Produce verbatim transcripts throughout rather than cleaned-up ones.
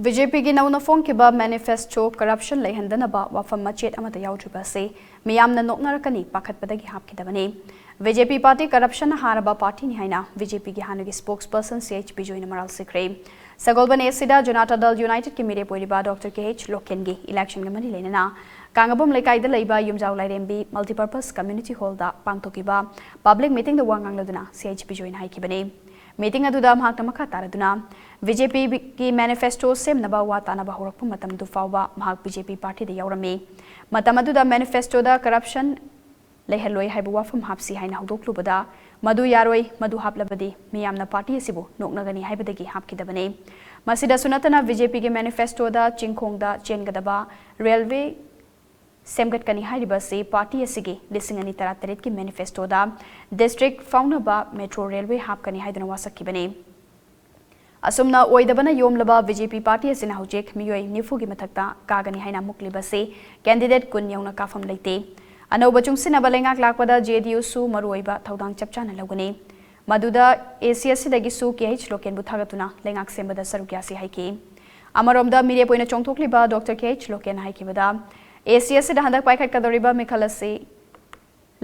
B J ꯄꯤꯒꯤ ꯅꯧꯅ ꯐꯣꯡꯈꯤꯕ ꯃꯦꯅꯤꯐꯦꯁꯇꯣ corruption ꯂꯩꯍꯟꯗꯅꯕ ꯋꯥꯐꯝ ꯃꯆꯦꯠ ꯑꯃꯠꯇ ꯌꯥꯎꯗ꯭ꯔꯤꯕ ꯑꯁꯤ ꯃꯤꯌꯥꯝꯅ ꯅꯣꯛꯅꯔꯛꯀꯅꯤ ꯄꯥꯈꯠꯄꯗꯒꯤ ꯍꯥꯞꯈꯤꯗꯕꯅꯤ꯫ ꯕꯤ ꯖꯦ ꯄꯤ ꯄꯥꯔꯇꯤ ꯀꯔꯞꯁꯟꯅ ꯍꯥꯔꯕ ꯄꯥꯔꯇꯤꯅꯤ ꯍꯥꯏꯅ ꯕꯤ ꯖꯦ ꯄꯤꯒꯤ ꯍꯥꯟꯅꯒꯤ ꯁ꯭ꯄꯣꯛꯁ ꯄꯔꯁꯟ ꯁꯤ ꯑꯩꯆ ꯕꯤꯖꯣꯏꯅ ꯃꯔꯥꯜ ꯁꯤꯈ꯭ꯔꯦ꯫ ꯁꯒꯣꯜꯕꯟ ꯑꯦ ꯁꯤꯗ ꯖꯅꯇꯥ ꯗꯜ ꯌꯨꯅꯥꯏꯇꯦꯗꯀꯤ ꯃꯤꯔꯦꯞ ꯑꯣꯏꯔꯤꯕ ꯗꯣꯛꯇꯔ ꯀꯦ ꯑꯩꯆ ꯂꯣꯀꯦꯟꯒꯤ ꯏꯂꯦꯛꯁꯟꯒ ꯃꯔꯤ ꯂꯩꯅꯅ ꯀꯥꯡꯉꯕꯝ ꯂꯩꯀꯥꯏꯗ ꯂꯩꯕ ꯌꯨꯝꯖꯥꯎ ꯂꯥꯏꯔꯦꯝꯕꯤ ꯃꯜꯇꯤꯄꯔꯄꯁ ꯀꯝꯃ꯭ꯌꯨꯅꯤꯇꯤ ꯍꯣꯜꯗ ꯄꯥꯡꯊꯣꯛꯈꯤꯕ ꯄꯕ꯭ꯂꯤꯛ ꯃꯤꯇꯤꯡꯗ ꯋꯥ ꯉꯥꯡꯂꯗꯨꯅ ꯁꯤ ꯑꯩꯆ ꯕꯤꯖꯣꯏꯅ ꯍꯥꯏꯈꯤꯕꯅꯤ꯫ ꯃꯤꯇꯤꯡ ꯑꯗꯨꯗ ꯃꯍꯥꯛꯅ ꯃꯈꯥ ꯇꯥꯔꯗꯨꯅ ꯕꯤ ꯖꯦ ꯄꯤꯒꯤ ꯃꯦꯅꯤꯐꯦꯁꯇꯣ ꯁꯦꯝꯅꯕ ꯋꯥ ꯇꯥꯅꯕ ꯍꯧꯔꯛꯄ ꯃꯇꯝꯗꯨ ꯐꯥꯎꯕ ꯃꯍꯥꯛ ꯕꯤ ꯖꯦ ꯄꯤ ꯄꯥꯔꯇꯤꯗ ꯌꯥꯎꯔꯝꯃꯤ꯫ ꯃꯇꯝ ꯑꯗꯨꯗ ꯃꯦꯅꯤꯐꯦꯁꯇꯣꯗ ꯀꯔꯞꯁꯟ ꯂꯩꯍꯜꯂꯣꯏ ꯍꯥꯏꯕ ꯋꯥꯐꯝ ꯍꯥꯞꯁꯤ ꯍꯥꯏꯅ ꯍꯧꯗꯣꯛꯂꯨꯕꯗ, "ꯃꯗꯨ ꯌꯥꯔꯣꯏ, ꯃꯗꯨ ꯍꯥꯞꯂꯕꯗꯤ ꯃꯤꯌꯥꯝꯅ ꯄꯥꯔꯇꯤ ꯑꯁꯤꯕꯨ ꯅꯣꯛꯅꯒꯅꯤ" ꯍꯥꯏꯕꯗꯒꯤ ꯍꯥꯞꯈꯤꯗꯕꯅꯤ꯫ ꯃꯁꯤꯗꯁꯨ ꯅꯠꯇꯅ ꯕꯤ ꯖꯦ ꯄꯤꯒꯤ ꯃꯦꯅꯤꯐꯦꯁꯇꯣꯗ ꯆꯤꯡꯈꯣꯡꯗ ꯆꯦꯟꯒꯗꯕ ꯔꯦꯜꯋꯦ ꯁꯦꯝꯒꯠꯀꯅꯤ ꯍꯥꯏꯔꯤꯕ ꯑꯁꯤ ꯄꯥꯔꯇꯤ ꯑꯁꯤꯒꯤ ꯂꯤꯁꯤꯡ ꯑꯅꯤ ꯇꯔꯥꯇꯔꯦꯠꯀꯤ ꯃꯦꯅꯤꯐꯦꯁꯇꯣꯗ ꯗꯤꯁꯇ꯭ꯔꯤꯛ ꯐꯥꯎꯅꯕ ꯃꯦꯇ꯭ꯔꯣ ꯔꯦꯜꯋꯦ ꯍꯥꯞꯀꯅꯤ ꯍꯥꯏꯗꯨꯅ ꯋꯥꯁꯛꯈꯤꯕꯅꯤ꯫ ꯑꯁꯨꯝꯅ ꯑꯣꯏꯗꯕꯅ ꯌꯣꯝꯂꯕ ꯕꯤ ꯖꯦ ꯄꯤ ꯄꯥꯔꯇꯤ ꯑꯁꯤꯅ ꯍꯧꯖꯤꯛ ꯃꯤꯑꯣꯏ ꯅꯤꯐꯨꯒꯤ ꯃꯊꯛꯇ ꯀꯥꯒꯅꯤ ꯍꯥꯏꯅ ꯃꯨꯛꯂꯤꯕꯁꯤ ꯀꯦꯟꯗꯤꯗꯦꯠ ꯀꯨꯟ ꯌꯧꯅ ꯀꯥꯐꯝ ꯂꯩꯇꯦ꯫ ꯑꯅꯧꯕ ꯆꯨꯡꯁꯤꯟꯅꯕ ꯂꯩꯉꯥꯛ ꯂꯥꯛꯄꯗ ꯖꯦ ꯗꯤ ꯌꯨꯁꯨ ꯃꯔꯨꯑꯣꯏꯕ ꯊꯧꯗꯥꯡ ꯆꯞ ꯆꯥꯅ ꯂꯧꯒꯅꯤ꯫ ꯃꯗꯨꯗ ꯑꯦ ꯁꯤ ꯑꯁꯤꯗꯒꯤꯁꯨ ꯀꯦ ꯑꯩꯆ ꯂꯣꯀꯦꯟꯕꯨ ꯊꯥꯒꯠꯇꯨꯅ ꯂꯩꯉꯥꯛ ꯁꯦꯝꯕꯗ ꯁꯔꯨꯛ ꯌꯥꯁꯤ ꯍꯥꯏꯈꯤ꯫ ꯑꯃꯔꯣꯝꯗ ꯃꯤꯔꯦꯞ ꯑꯣꯏꯅ ꯆꯣꯡꯊꯣꯛꯂꯤꯕ ꯗꯣꯛꯇꯔ ꯀꯦ ꯑꯩꯆ ꯂꯣꯀꯦꯟꯅ ꯍꯥꯏꯈꯤꯕꯗ, ꯑꯦ ꯁꯤ ꯑꯁꯤꯗ ꯍꯟꯗꯛ ꯄꯥꯏꯈꯠꯀꯗꯧꯔꯤꯕ ꯃꯤꯈꯜ ꯑꯁꯤ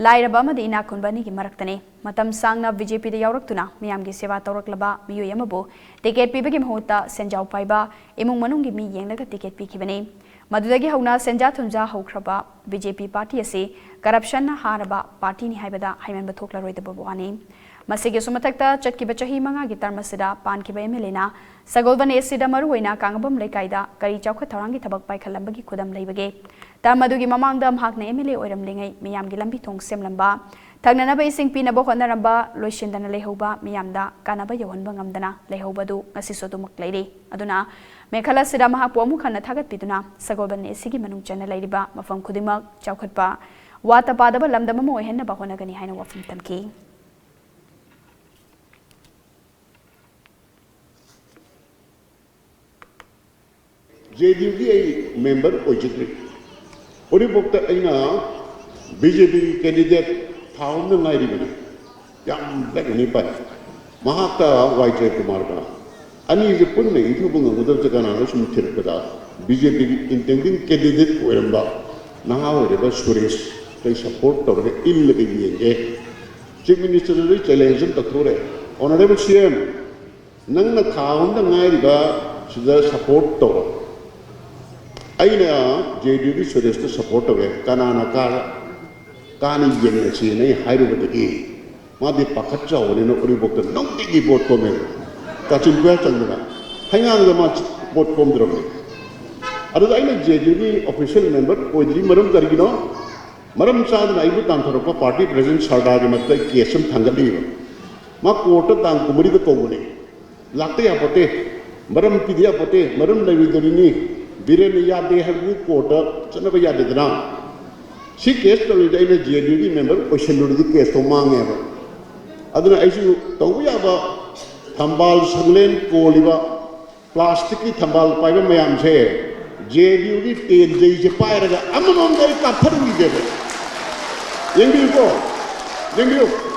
ꯂꯥꯏꯔꯕ ꯑꯃꯗꯤ ꯏꯅꯥꯛ ꯈꯨꯟꯕ ꯑꯅꯤꯒꯤ ꯃꯔꯛꯇꯅꯤ꯫ ꯃꯇꯝ ꯁꯥꯡꯅ ꯕꯤ ꯖꯦ ꯄꯤꯗ ꯌꯥꯎꯔꯛꯇꯨꯅ ꯃꯤꯌꯥꯝꯒꯤ ꯁꯦꯕꯥ ꯇꯧꯔꯛꯂꯕ ꯃꯤꯑꯣꯏ ꯑꯃꯕꯨ ꯇꯤꯀꯦꯠ ꯄꯤꯕꯒꯤ ꯃꯍꯨꯠꯇ ꯁꯦꯟꯖꯥꯎ ꯄꯥꯏꯕ ꯏꯃꯨꯡ ꯃꯅꯨꯡꯒꯤ ꯃꯤ ꯌꯦꯡꯂꯒ ꯇꯤꯀꯦꯠ ꯄꯤꯈꯤꯕꯅꯤ꯫ ꯃꯗꯨꯗꯒꯤ ꯍꯧꯅ ꯁꯦꯟꯖꯥ ꯊꯨꯝꯖꯥ ꯍꯧꯈ꯭ꯔꯕ ꯕꯤ ꯖꯦ ꯄꯤ ꯄꯥꯔꯇꯤ ꯑꯁꯤ ꯀꯔꯞꯁꯟꯅ ꯍꯥꯔꯕ ꯄꯥꯔꯇꯤꯅꯤ ꯍꯥꯏꯕꯗ ꯍꯥꯏꯃꯟꯕ ꯊꯣꯛꯂꯔꯣꯏꯗꯕ ꯋꯥꯅꯤ꯫ ꯃꯁꯤꯒꯤꯁꯨ ꯃꯊꯛꯇ, ꯆꯠꯈꯤꯕ ꯆꯍꯤ ꯃꯉꯥꯒꯤ ꯇꯔꯝ ꯑꯁꯤꯗ ꯄꯥꯟꯈꯤꯕ ꯑꯦꯝ ꯑꯦꯜ ꯑꯦꯅ ꯁꯒꯣꯜꯕꯟ ꯑꯦ ꯁꯤꯗ ꯃꯔꯨꯑꯣꯏꯅ ꯀꯥꯡꯉꯕꯝ ꯂꯩꯀꯥꯏꯗ ꯀꯔꯤ ꯆꯥꯎꯈꯠ ꯊꯧꯔꯥꯡꯒꯤ ꯊꯕꯛ ꯄꯥꯏꯈꯠꯂꯝꯕꯒꯤ ꯈꯨꯗꯝ ꯂꯩꯕꯒꯦ? ꯇꯔꯝ ꯑꯗꯨꯒꯤ ꯃꯃꯥꯡꯗ ꯃꯍꯥꯛꯅ ꯑꯦꯝ ꯑꯦꯜ ꯑꯦ ꯑꯣꯏꯔꯝꯂꯤꯉꯩ ꯃꯤꯌꯥꯝꯒꯤ ꯂꯝꯕꯤ ꯊꯣꯡ ꯁꯦꯝꯂꯝꯕ, ꯊꯛꯅꯅꯕ ꯏꯁꯤꯡ ꯄꯤꯅꯕ ꯍꯣꯠꯅꯔꯝꯕ, ꯂꯣꯏꯁꯤꯟꯗꯅ ꯂꯩꯍꯧꯕ, ꯃꯤꯌꯥꯝꯗ ꯀꯥꯟꯅꯕ ꯌꯧꯍꯟꯕ ꯉꯝꯗꯅ ꯂꯩꯍꯧꯕ ꯑꯗꯨ ꯉꯁꯤꯁꯨ ꯑꯗꯨꯃꯛ ꯂꯩꯔꯤ꯫ ꯑꯗꯨꯅ ꯃꯦꯈꯜ ꯑꯁꯤꯗ ꯃꯍꯥꯛꯄꯨ ꯑꯃꯨꯛ ꯍꯟꯅ ꯊꯥꯒꯠꯄꯤꯗꯨꯅ ꯁꯒꯣꯜꯕꯟ ꯑꯦ ꯁꯤꯒꯤ ꯃꯅꯨꯡ ꯆꯟꯅ ꯂꯩꯔꯤꯕ ꯃꯐꯝ ꯈꯨꯗꯤꯡꯃꯛ ꯆꯥꯎꯈꯠꯄ, ꯋꯥꯠꯇ ꯄꯥꯗꯕ ꯂꯝꯗꯝ ꯑꯃ ꯑꯣꯏꯍꯟꯅꯕ ꯍꯣꯠꯅꯒꯅꯤ ꯍꯥꯏꯅ ꯋꯥꯐꯝ ꯊꯝꯈꯤ꯫ ꯖꯦ ꯗꯤ ꯌꯨꯒꯤ ꯑꯩ ꯃꯦꯝꯕꯔ ꯑꯣꯏꯖꯗ꯭ꯔꯤ꯫ ꯍꯧꯖꯤꯛꯐꯥꯎꯗ ꯑꯩꯅ ꯕꯤ ꯖꯦ ꯄꯤꯒꯤ ꯀꯦꯟꯗꯤꯗꯦꯠ ꯊꯥ ꯑꯍꯨꯝꯗ ꯉꯥꯏꯔꯤꯕꯅꯤ꯫ ꯌꯥꯝ ꯕ꯭ꯂꯦꯛ ꯑꯦꯟ ꯋꯥꯏꯠ꯫ ꯃꯍꯥꯛꯀ ꯋꯥꯏ ꯖꯌꯀꯨꯃꯥꯔꯒ ꯑꯅꯤꯁꯦ ꯄꯨꯟꯅ ꯏꯊꯨꯕ ꯉꯝꯒꯗꯕꯁꯦ ꯀꯅꯥꯅꯣ ꯁꯨꯝ ꯊꯤꯔꯛꯄꯗ, ꯕꯤ ꯖꯦ ꯄꯤꯒꯤ intending candidate ꯑꯣꯏꯔꯝꯕ ꯅꯍꯥ ꯑꯣꯏꯔꯤꯕ ꯁꯨꯔꯦꯁꯇ support ꯇꯧꯔꯒ ꯏꯜꯂꯒ ꯌꯦꯡꯒꯦ꯫ Chief Minister ꯗ challenge ꯑꯃ ꯇꯧꯊꯣꯛꯎꯔꯦ, "Honourable C M, ꯅꯪꯅ ꯊꯥ ꯑꯍꯨꯝꯗ ꯉꯥꯏꯔꯤꯕ ꯁꯤꯗ support ꯇꯧꯔꯣ꯫ ꯑꯩꯅ J D U ꯒꯤ ꯁꯨꯔꯦꯁꯇ support ꯇꯧꯋꯦ, ꯀꯅꯥꯅ ꯀꯥ-, ꯀꯥꯅꯤ ꯌꯦꯡꯉꯁꯤꯅ" ꯑꯩ ꯍꯥꯏꯔꯨꯕꯗꯒꯤ, ꯃꯥꯗꯤ ꯄꯥꯈꯠ ꯆꯥꯎꯕꯅꯤꯅ ꯎꯔꯤꯄꯣꯛꯇ ꯅꯨꯡꯇꯤꯒꯤ vote ꯈꯣꯝꯃꯦꯕ꯫ ꯀꯥꯆꯤꯟ ꯀꯣꯌꯥ ꯆꯪꯗꯅ ꯍꯩꯉꯥꯡꯗ ꯃꯥ vote ꯈꯣꯝꯗ꯭ꯔꯕꯅꯤ꯫ ꯑꯗꯨꯗ ꯑꯩꯅ J D U ꯒꯤ official member ꯑꯣꯏꯗ꯭ꯔꯤ ꯃꯔꯝ ꯀꯔꯤꯒꯤꯅꯣ? ꯃꯔꯝ ꯆꯥꯗꯅ ꯑꯩꯕꯨ ꯇꯥꯟꯊꯣꯔꯛꯄ party president ꯁꯔꯗꯥꯒꯤ ꯃꯊꯛꯇ case ꯑꯃ ꯊꯥꯡꯒꯠꯂꯤꯕ꯫ ꯃꯥ court ꯇ ꯇꯥꯡ ꯀꯨꯟꯃꯔꯤꯗ ꯀꯧꯕꯅꯤ꯫ ꯂꯥꯛꯇ ꯌꯥꯄꯣꯠꯇꯦ, ꯃꯔꯝ ꯄꯤꯗ ꯌꯥꯄꯣꯠꯇꯦ, ꯃꯔꯝ ꯂꯩꯔꯣꯏꯗꯧꯔꯤꯅꯤ꯫ ꯕꯤꯔꯦꯟꯅ ꯌꯥꯗꯦ ꯍꯥꯏꯕꯗꯨ court ꯇ ꯆꯠꯅꯕ ꯌꯥꯗꯦꯗꯅ꯫ ꯁꯤ case ꯇꯧꯔꯤꯗ ꯑꯩꯅ J D U ꯒꯤ member ꯑꯣꯏꯁꯜꯂꯨꯔꯗꯤ case ꯇꯣ ꯃꯥꯡꯉꯦꯕ꯫ ꯑꯗꯨꯅ ꯑꯩꯁꯨ ꯇꯧꯕ ꯌꯥꯕ ꯊꯝꯕꯥꯜ ꯁꯪꯂꯦꯟ ꯀꯣꯜꯂꯤꯕ plastic ꯀꯤ ꯊꯝꯕꯥꯜ ꯄꯥꯏꯕ ꯃꯌꯥꯝꯁꯦ J D U ꯒꯤ ꯇꯦꯟ ꯖꯩꯁꯦ ꯄꯥꯏꯔꯒ ꯑꯃꯃꯝꯗ ꯑꯩ ꯀꯥꯞꯊꯔꯨꯈꯤꯒꯦꯕ꯫ ꯌꯦꯡꯕꯤꯌꯨꯀꯣ, ꯌꯦꯡꯕꯤꯌꯨ꯫